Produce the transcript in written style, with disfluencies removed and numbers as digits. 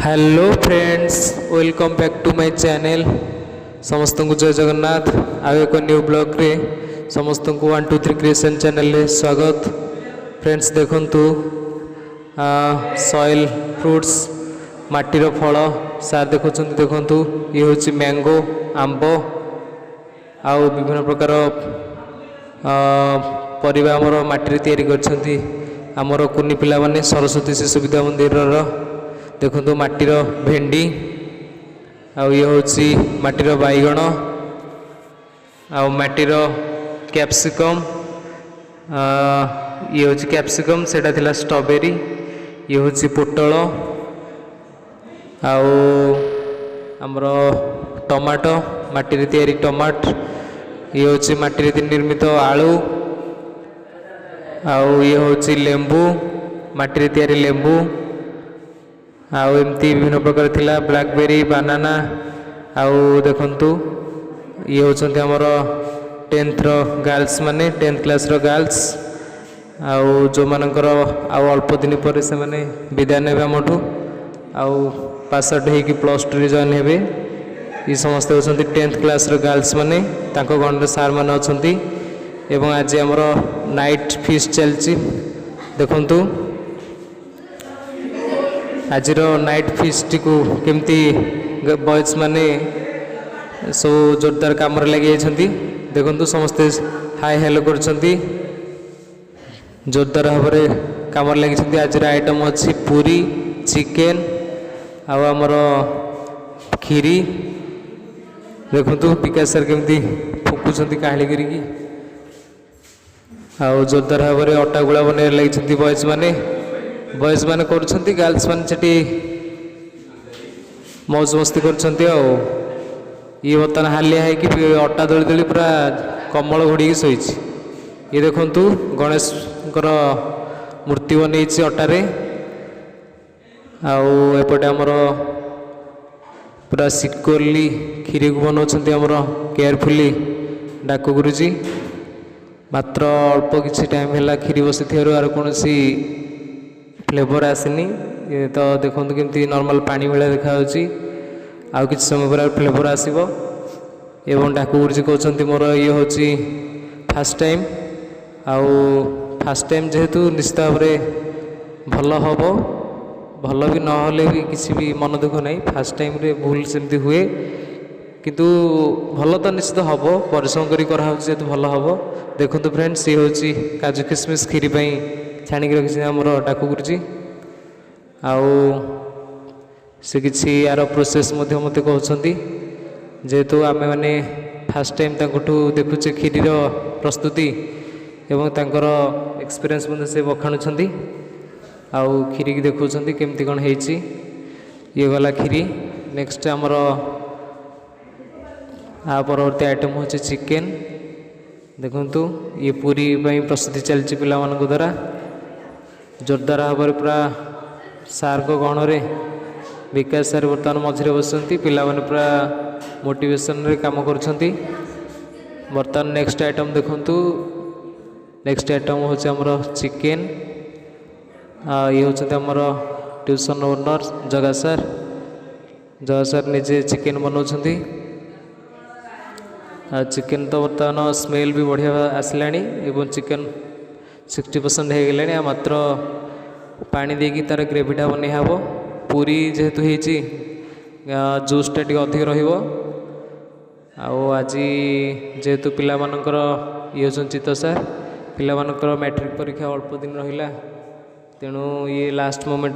Hello friends, welcome back to my channel. ସମସ୍ତଙ୍କୁ ଜୟ ଜଗନ୍ନାଥ। ଆଉ ଏକ ନ୍ୟୁ ବ୍ଲଗ୍ରେ ସମସ୍ତଙ୍କୁ 123 କ୍ରିଏସନ୍ ଚ୍ୟାନେଲ୍ରେ ସ୍ୱାଗତ। ଫ୍ରେଣ୍ଡସ୍, ଦେଖନ୍ତୁ, ସଏଲ୍ ଫ୍ରୁଟ୍ସ, ମାଟିର ଫଳ ସାର୍ ଦେଖୁଛନ୍ତି। ଦେଖନ୍ତୁ, ଇଏ ହେଉଛି ମ୍ୟାଙ୍ଗୋ, ଆମ୍ବ ଆଉ ବିଭିନ୍ନ ପ୍ରକାର ପରିବା ଆମର ମାଟିରେ ତିଆରି କରିଛନ୍ତି ଆମର କୁନି ପିଲାମାନେ ସରସ୍ୱତୀ ଶିଶୁ ବିଦ୍ୟା ମନ୍ଦିରର। ଦେଖନ୍ତୁ, ମାଟିର ଭେଣ୍ଡି ଆଉ ଇଏ ହେଉଛି ମାଟିର ବାଇଗଣ ଆଉ ମାଟିର କ୍ୟାପ୍ସିକମ୍। ଇଏ ହେଉଛି କ୍ୟାପ୍ସିକମ୍, ସେଇଟା ଥିଲା ଷ୍ଟ୍ରବେରୀ। ଇଏ ହେଉଛି ପୋଟଳ ଆଉ ଆମର ଟମାଟୋ, ମାଟିରେ ତିଆରି ଟମାଟ। ଇଏ ହେଉଛି ମାଟିରେ ନିର୍ମିତ ଆଳୁ ଆଉ ଇଏ ହେଉଛି ଲେମ୍ବୁ, ମାଟିରେ ତିଆରି ଲେମ୍ବୁ। ଆଉ ଏମିତି ବିଭିନ୍ନ ପ୍ରକାର ଥିଲା, ବ୍ଲାକବେରୀ, ବାନାନା। ଆଉ ଦେଖନ୍ତୁ, ଇଏ ହେଉଛନ୍ତି ଆମର ଟେନ୍ଥର ଗାର୍ଲସ ମାନେ, ଟେନ୍ଥ କ୍ଲାସ୍ର ଗାର୍ଲସ ଆଉ ଯେଉଁମାନଙ୍କର ଆଉ ଅଳ୍ପ ଦିନ ପରେ ସେମାନେ ବିଦାୟ ନେବେ ଆମଠୁ ଆଉ ପାସ୍ ଆଉଟ୍ ହେଇକି ପ୍ଲସ୍ ଟୁରେ ଜଏନ୍ ହେବେ। ଇଏ ସମସ୍ତେ ହେଉଛନ୍ତି ଟେନ୍ଥ କ୍ଲାସ୍ର ଗାର୍ଲସ ମାନେ, ତାଙ୍କ ଗଣରେ ସାର୍ ମାନେ ଅଛନ୍ତି ଏବଂ ଆଜି ଆମର ନାଇଟ୍ ଫିଷ୍ଟ ଚାଲିଛି। ଦେଖନ୍ତୁ, ଆଜିର ନାଇଟ୍ ଫିଷ୍ଟଟିକୁ କେମିତି ବଏଜ୍ ମାନେ ସବୁ ଜୋରଦାର କାମରେ ଲାଗିଯାଇଛନ୍ତି। ଦେଖନ୍ତୁ, ସମସ୍ତେ ହାଇ ହ୍ୟାଲୋ କରୁଛନ୍ତି, ଜୋରଦାର ଭାବରେ କାମରେ ଲାଗିଛନ୍ତି। ଆଜିର ଆଇଟମ୍ ଅଛି ପୁରୀ, ଚିକେନ୍ ଆଉ ଆମର କ୍ଷୀରି। ଦେଖନ୍ତୁ, ବିକାଶ ସାର୍ କେମିତି ଫୁଙ୍କୁଛନ୍ତି କାହାଳି କରିକି ଆଉ ଜୋରଦାର ଭାବରେ ଅଟା ଗୁଳା ବନେଇବାରେ ଲାଗିଛନ୍ତି ବଏଜ୍ ମାନେ। ବଏଜ୍ ମାନେ କରୁଛନ୍ତି, ଗାର୍ଲସ ମାନେ ସେଠି ମୌଜ ମସ୍ତି କରୁଛନ୍ତି। ଆଉ ଇଏ ବର୍ତ୍ତମାନ ହାଲିଆ ହେଇକି ଅଟା ଦଳି ଦଳି ପୁରା କମଳ ଘୋଡ଼ିକି ଶୋଇଛି। ଇଏ ଦେଖନ୍ତୁ, ଗଣେଶଙ୍କର ମୂର୍ତ୍ତି ବନେଇଛି ଅଟାରେ। ଆଉ ଏପଟେ ଆମର ପୁରା ସିକ୍ୟୁରଲି କ୍ଷୀରିକୁ ବନାଉଛନ୍ତି ଆମର କେୟାରଫୁଲି ଡାକୁ ଗୁରୁଜୀ। ମାତ୍ର ଅଳ୍ପ କିଛି ଟାଇମ୍ ହେଲା କ୍ଷୀରି ବସିଥିବାରୁ ଆର କୌଣସି ଫ୍ଲେଭର୍ ଆସିନି। ଇଏ ତ ଦେଖନ୍ତୁ, କେମିତି ନର୍ମାଲ୍ ପାଣି ଭଳିଆ ଦେଖାଯାଉଛି। ଆଉ କିଛି ସମୟ ପରେ ଆଉ ଫ୍ଲେଭର୍ ଆସିବ। ଏବଂ ଡାକୁ ଗୁରୁଜୀ କହୁଛନ୍ତି, ମୋର ଇଏ ହେଉଛି ଫାର୍ଷ୍ଟ ଟାଇମ୍ ଆଉ ଫାର୍ଷ୍ଟ ଟାଇମ୍ ଯେହେତୁ ନିଶ୍ଚିତ ଭାବରେ ଭଲ ହେବ। ଭଲ ବି ନହେଲେ ବି କିଛି ବି ମନ ଦୁଃଖ ନାହିଁ। ଫାର୍ଷ୍ଟ ଟାଇମ୍ରେ ଭୁଲ ସେମିତି ହୁଏ, କିନ୍ତୁ ଭଲ ତ ନିଶ୍ଚିତ ହେବ। ପରିଶ୍ରମ କରି କରାହେଉଛି ଯେହେତୁ ଭଲ ହେବ। ଦେଖନ୍ତୁ ଫ୍ରେଣ୍ଡସ୍, ଇଏ ହେଉଛି କାଜୁ କିସମିସ୍ କ୍ଷୀରି ପାଇଁ ଛାଣିକି ରଖିଛନ୍ତି ଆମର ଡାକୁ ଗୁରୁଜୀ। ଆଉ ସେ କିଛି ୟାର ପ୍ରୋସେସ୍ ମଧ୍ୟ ମୋତେ କହୁଛନ୍ତି। ଯେହେତୁ ଆମେମାନେ ଫାର୍ଷ୍ଟ ଟାଇମ୍ ତାଙ୍କଠୁ ଦେଖୁଛେ କ୍ଷୀରିର ପ୍ରସ୍ତୁତି ଏବଂ ତାଙ୍କର ଏକ୍ସପିରିଏନ୍ସ ମଧ୍ୟ ସେ ବଖାଣୁଛନ୍ତି ଆଉ କ୍ଷୀରିକି ଦେଖାଉଛନ୍ତି କେମିତି କ'ଣ ହେଇଛି। ଇଏ ଗଲା କ୍ଷୀରି। ନେକ୍ସଟ ଆମର ଆ ପରବର୍ତ୍ତୀ ଆଇଟମ୍ ହେଉଛି ଚିକେନ୍। ଦେଖନ୍ତୁ, ଇଏ ପୁରୀ ପାଇଁ ପ୍ରସ୍ତୁତି ଚାଲିଛି ପିଲାମାନଙ୍କ ଦ୍ୱାରା ଜୋରଦାର ଭାବରେ। ପୁରା ସାର୍ଙ୍କ ଗହଣରେ ବିକାଶ ସାର୍ ବର୍ତ୍ତମାନ ମଝିରେ ବସିଛନ୍ତି, ପିଲାମାନେ ପୁରା ମୋଟିଭେସନରେ କାମ କରୁଛନ୍ତି। ବର୍ତ୍ତମାନ ନେକ୍ସଟ ଆଇଟମ୍ ଦେଖନ୍ତୁ। ନେକ୍ସଟ ଆଇଟମ୍ ହେଉଛି ଆମର ଚିକେନ୍। ଆଉ ଇଏ ହେଉଛନ୍ତି ଆମର tuition owner Jaga sir. Jaga sir ନିଜେ ଚିକେନ୍ ବନାଉଛନ୍ତି। ଆଉ ଚିକେନ୍ ତ ବର୍ତ୍ତମାନ ସ୍ମେଲ୍ ବି ବଢ଼ିଆ ଆସିଲାଣି ଏବଂ ଚିକେନ୍ 60% ହେଇଗଲାଣି। ଆଉ ମାତ୍ର ପାଣି ଦେଇକି ତା'ର ଗ୍ରେଭିଟା ବନେଇ ହେବ। ପୁରୀ ଯେହେତୁ ହେଇଛି, ଜୁସ୍ଟା ଟିକେ ଅଧିକ ରହିବ। ଆଉ ଆଜି ଯେହେତୁ ପିଲାମାନଙ୍କର, ଇଏ ହେଉଛନ୍ତି ଚିତ୍ତ ସାର୍, ପିଲାମାନଙ୍କର ମ୍ୟାଟ୍ରିକ୍ ପରୀକ୍ଷା ଅଳ୍ପ ଦିନ ରହିଲା, ତେଣୁ ଇଏ ଲାଷ୍ଟ ମୋମେଣ୍ଟ